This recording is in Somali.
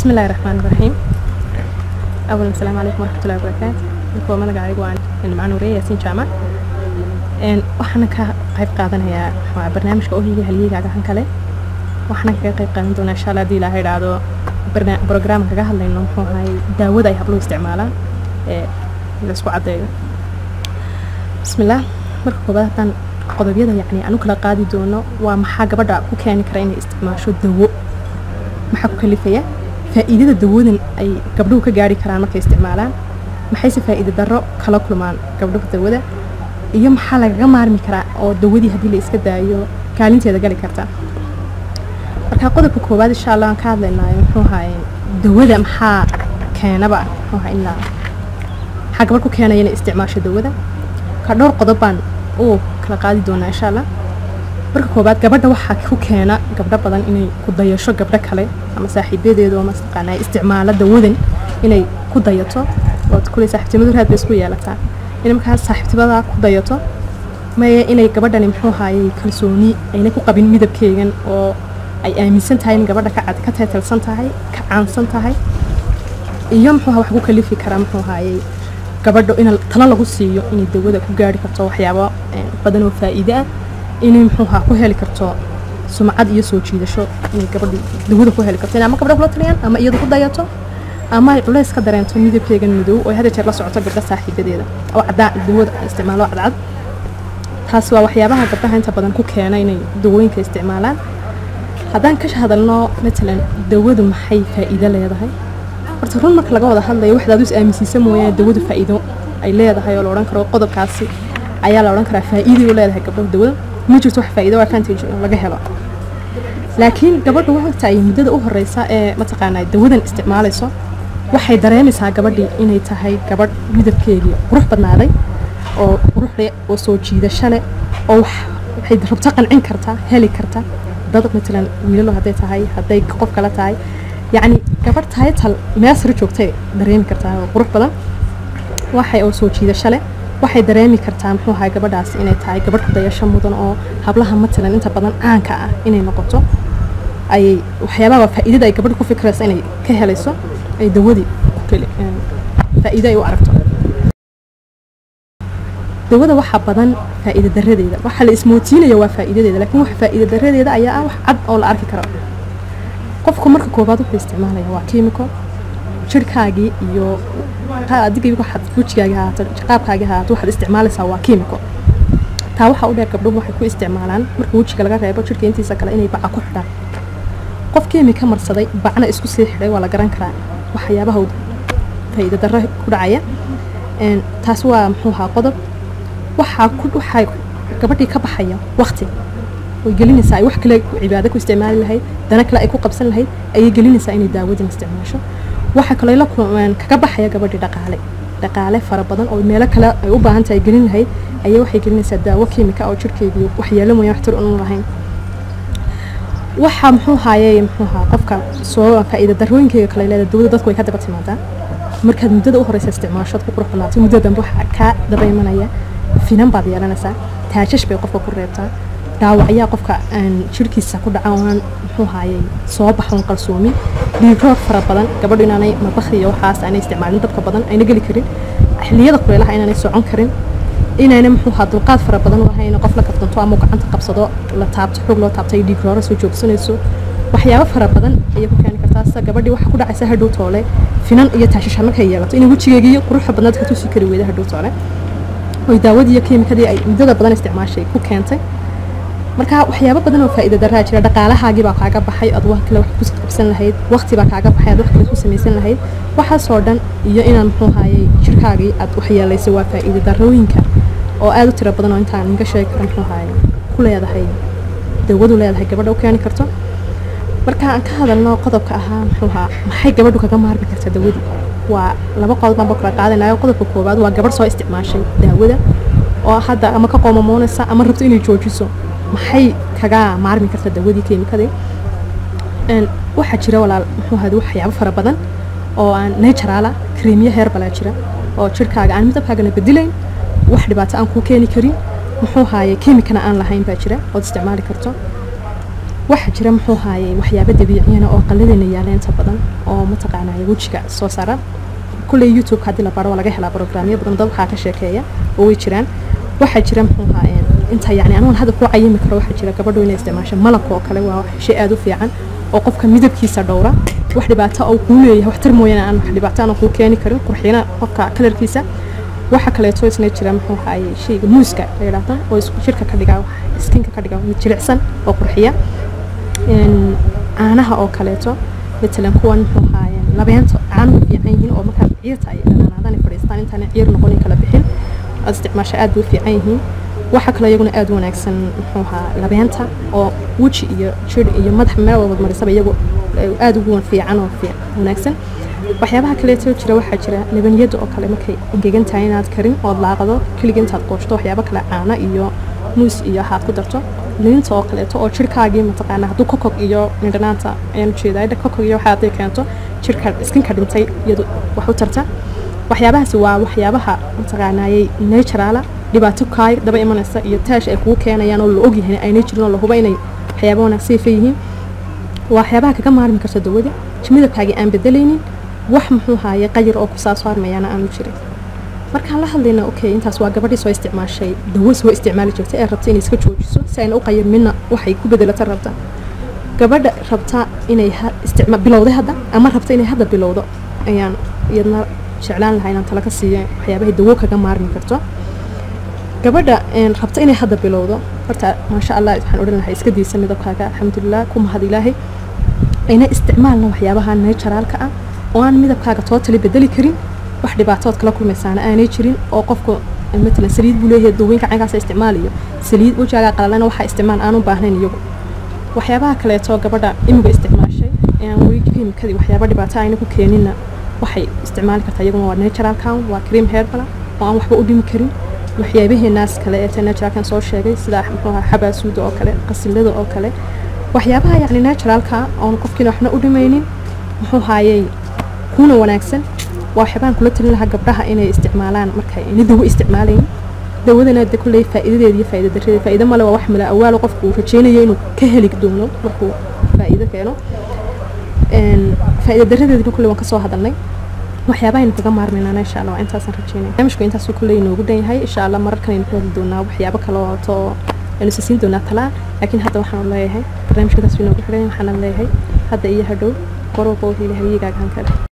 بسم الله الرحمن الرحيم. أولا السلام عليكم ورحمة الله وبركاته. Marka magacaygu waa Nimco Nuuriye Yaasiin Jaamac. Waxaana ka qayb qaadanayaa waa barnaamijka Ohiga Halyeyga kale. Waxaana kaga qayb qaadan doonaa insha Allah haddii Ilaahay idhaahdo program kaga hadlayno muxuu ahay daawada ay habluhu isticmaalaan ee la isku caddeeyo. Bismillah. Marka koobaad haddaan qodobyada yacni aan u kala qaadi doono waa maxaa gabadha ku keeni kara inay isticmaasho dawo, maxaa ku kalifaya, faa'iidada dawadan ay gabdhuhu ka gaari karaan markay isticmaalaan, maxayse faa'iido darro kala kulmaan gabdhuhu dawada, iyo maxaa lagaga maarmi karaa oo dawadii haddii la iska daayo kaalinteeda gali karta. Marka qodobka koowaad insha Allah aan ka hadlaynaayo muxuu ahaay dawada maxaa keenaba, muxuu ahaa in la maxaa gabadh ku keenaya inay isticmaasho dawada. Ka dhowr qodob baan u kala qaadi doonaa insha Allah. Marka koowaad gabadha waxaa ku keena gabdho badan inay ku dayasho gabdho kale ama saaxiibadeedu ama mataqaanaa isticmaala dawadan inay ku dayato, oo kuley saaxiibtinimadu raad bay isku yeelataa, inay markaas saaxiibtinimada ku dayato, maye inay gabadhani muxuu ahaayey kalsooni ayna ku qabin midabkeegan oo ay aaminsan tahay in gabadha ka cad ka teetalsan tahay, ka caansan tahay, iyo muxuu ahaa wax ku kalifi karaa muxuu ahaayey gabadho in talo lagu siiyo inay dawada ku gaari karto waxyaabo badan oo faa'iido ah, inay muxuu ahaa ku heli karto sumcad iyo soo jiidasho, inay gabadhu dawada ku heli karto in ama gabdho kula taliyaan ama iyadu ku dayato ama ay culays ka dareento midabkeegan madow oo ay had iyo jeer la socoto gabdha saaxiibadeeda oo caddaa dawada isticmaalo cadcad. Taas waa waxyaabaha gabdhaha inta badan ku keena inay dawooyinka isticmaalaan. Haddaan ka hadalno matalan dawadu maxay faa'iido leedahay, horta run marka laga wada hadlayo waxdaad is aaminsiisa mooyaane dawadu faa'iido ay leedahay oo la odhan karo qodobkaasi ayaa la odhan karaa faa'iiday u leedahay gabdhahu dawada, ma jirto wax faa'iido advantage oo laga helo. Laakiin gabadhu waqti ay muddada u horeysa ee mataqaanaa dawadan isticmaalayso waxay dareemaysaa gabadhii inay tahay gabadh midabkeedii qurux badnaaday oo qurux leh oo soo jiidasho leh oo waxay rabto qancin karta, heli karta dad matalan wiilalo hadday tahay, hadday qof kale tahay, yacni gabadh title meel sare joogtay dareemi kartaa oo qurux badan, waxay oo soo jiidasho leh. Waxay dareemi kartaa muxuu ahay gabadhaas inay tahay gabadh ku dayasho mudan oo hablaha matalan inta badan caanka ah inay noqoto ayay waxyaabaha faa'iidada ay gabadhu ku fikirayso inay ka helayso ay dawadii ku keli faa'iido ay u aragto. Dawada waxaa badan faa'iido darradeeda, waxa la ismootiinaya waa faa'iidadeeda, laakiin wax faa'iido darradeeda ayaa ah wax cad oo la arki karo. Qofku marka koowaad wuxuu isticmaalaya waa kiimiko, jirkaagii iyo adiga waxaad wejigaagii ahaato, qaabkaagii ahaato, waxaad isticmaalaysaa waa kiimiko. Taa waxaa u dheer gabdhuhu waxay ku isticmaalaan marka wejiga laga reebo jirka intiisa kale inay baca ku xidhaan. Qof kiimika marsaday bacna isku sii xidhay waa la garan karaa waxyaabaha faa'iido darro ku dhacaya. Taas waa muxuu ahaa qodob. Waxaa ku waxaa gabadhii ka baxaya waqti way gelinaysaa ay wax kale cibaado ku isticmaali lahayd, dana kale ay ku qabsan lahayd ayay gelinaysaa inay daawadan isticmaasho. Waxa kaloo la kulmaan kaga baxaya gabadhii dhaqaale fara badan oo meelo kale ay u baahan tahay gelin lahayd ayay waxay gelinaysaa daawo kiimika oo jirkeedii waxyeelo mooyaan waxtar uun lahayn. Waxa muxuu haayay muxuu ahaa qofka soo faa'iido darrooyinkeyga kale leedahay dawada dadku way ka daba timaadaa. Markaad muddada u horeysa isticmaasho ku qurux badnaatay, muddada dambe waxaa kaa daba imanaya finan baad yeelanaysaa, taashash bay qofka ku reebtaa, dhaawacyaa qofka aan jirkiisa ku dhaca oo aan muxuu haayay soo baxoon qalsoomin, dhiigroor fara badan, gabadhu inaanay mabakhi iyo waxaas aanay isticmaalin, dabka badan ayna geli karin, xilliyada kuleelaha inaanay socon karin, inaanay muxuu ahaa dulqaad fara badan u lahayn qof la kaftanto ama gacanta qabsado la taabto xoog loo taabto ay dhiigroora soo joogsanayso. Waxyaabo fara badan ayay ku keeni kartaa. Sida gabadhii waxaa ku dhacaysa hadhow toole finan iyo taashisha markay yeelato inay wejigeegii quruxda badnaad ka tusi kari weyda hadhow toole oy daawadii iyo kiimikadii ay muddada badan isticmaashay ku keentay. Marka waxyaabo badan oo faa'iido darraa jira, dhaqaalahaagii baa kaaga baxay aad wax kale wax ku qabsan lahayd, waqti baa kaaga baxay aad wax kale ku samaysan lahayd, waxaasoo dhan iyo inaad muxuu ahaayey jirkaagii aad waxyeelaysay waa faa'iido darrooyinka oo aad u tiro badan oo intaan ninka sheegi karo muxuu ahaayey ku leedahay dawadu leedahay gabadha u keeni karto. Marka aan ka hadalno qodobka ahaa muxuu ahaa maxay gabadhu kaga maarmi kartaa dawadii, waa laba qodob baan kala qaadanayo. Qodobka koowaad waa gabadh soo isticmaashay daawada oo hadda ama ka qoomamoonaysa ama rabto inay joojiso, maxay kaga maarmi kartaa dawadii kiimikadii. Waxaa jira walaal muxuu ahayd waxyaabo fara badan oo aan natural ah, creamyo herbal jira oo jirkaaga aan midabkaagana bedilayn, wax dhibaato aan kuu keeni karin, muxuu ahaayey kiimikana aan lahayn baa jira ood isticmaali karto. Waxaa jira muxuu haayay waxyaabo dabiiciyana oo qaladana yaala inta badan oo mataqaanaa wejiga soo saara. Kulley YouTube haddii la baro waa laga helaa programyo badan dad waxaa ka sheekeeya oo way jiraan. Waxaa jira muxuu haayeen inta yacni anuun hadda ku cayimi karo, waxaa jira gabadhu inay isticmaasho malabka oo kale, waa shay aad u fiican oo qofka midabkiisa dhowra, wax dhibaato oo kuu leeyahay waxtar mooyaane aan wax dhibaato aan kuu keeni karin, qurxina qofka kalarkiisa. Waxa kaleeto isna jira muxuu ahaayey shayga muuska la yidhaahdo oo isku jirka ka dhiga, skinka ka dhiga mid jilicsan oo qurxiya. Caanaha oo kaleeto matalan kuwan muxuu ahaayeen labeenta caanuhu fiican yihiin oo markaa ciirta ay dhanaanaadaan ay fadhiistaan intaana ciir noqonin kala bixin aad isticmaasha, aad bay u fiican yihiin. Waxa kale iyaguna aad u wanaagsan muxuu ahaa labeenta oo weji iyo jir iyo madax meel walba marisaba iyagu aad ugu fiican oo wanaagsan. Waxyaabaha kaleeto jira waxaa jira labaniyada oo kale markay engegan tahay inaad karin ood laaqdo keliga intaad gooshto, waxyaabo kale caano iyo muus iyo waxaad ku darto, liinta oo kaleeto oo jirkaagii mataqaanaa hadduu kokog iyo mindhanaanta ayaan ujeedaa kokog iyo waxa hadday keento jirka iskinka dhintay iyadu wax u tarta. Waxyaabahaasi waa waxyaabaha mataqaanaayey naturala, dhibaato kaa daba imanaysa iyo taash ay kugu keenayaan oo la ogyahay aynay jirin oo la hubo inay waxyaaba wanaagsan safe yihiin. Waa waxyaabaha kaga maarmi karta dawada, midabkaagii aan bedelaynin, wax muxuu haaye qayir oo kusaa saarmayaana aanu jirin. Markaan la hadlayna okay, intaas waa gabadhii soo isticmaashay dawo soo isticmaali jirtay ee rabta inay iska joojiso si ayna u qayirminna waxay ku bedelata rabta. Gabadha rabta inay isticma bilowday hadda ama rabta inay hadda bilowdo ayaan iyadna jeclaan lahaa inaan tala ka siiyo waxyaabahay dawo kaga maarmi karto. Gabadha rabta inay hadda bilowdo horta maasha Allah waxaan odhan lahaa iska diisa midabkaaga, alxamdulilah, ku mahad Ilaahay, ayna isticmaalna waxyaabaha naturalka ah oo aan midabkaaga tootali bedeli karin, wax dhibaatood kala kulmaysaana aanay jirin. Oo qofku matalan saliid buu leeyahay, dawooyinka caynkaas isticmaalayo, saliid wejigaaga qalalana waxaa isticmaal aanu baahnayn iyagu. Waxyaabaha kaleeto gabadha imiga isticmaashay ee aan weli kiimikadii waxyaaba dhibaato ayna ku keeninna waxay isticmaali kartaa iyaguna waa naturalkan, waa cream herbal oo aan waxba u dhimi karin. Waxyaabaheenaas kale ee ta naturalkan soo sheegay sida muxuu ahaa xabaasuuda oo kale, qasilada oo kale, waxyaabaha yacni naturalka oon qofkiina waxna u dhimaynin muxuu haayey kuna wanaagsan, waa waxyaabaan kula talin lahaa gabdhaha inay isticmaalaan markay ayna dawo isticmaalayn. Dawadana de kulley faa'iidadeeda iyo faa'iida darradeeda, faa'iido male, waa wax mala awaalo qofku uu rajaynayo inuu ka heli doono markuu faa'iido keeno. Faa'iida darradeedina kulley waan kasoo hadalnay, waxyaabaha kaga maarmaynaana insha Allah waa intaasaan rajaynaya. Barnaamijku intaasuu kulley inoogu dhan yahay. Insha Allah mararkan aynu ku hadli doonaa waxyaabo kale oo to aynu siisiin doonaa talaa, laakiin hadda waxaan leeyahay barnaamijka intaasuu inoogu xidhan. Waxaana leeyahay hadda iyo hadhow qor walba wuxuu ilahay halyigaaga han kale.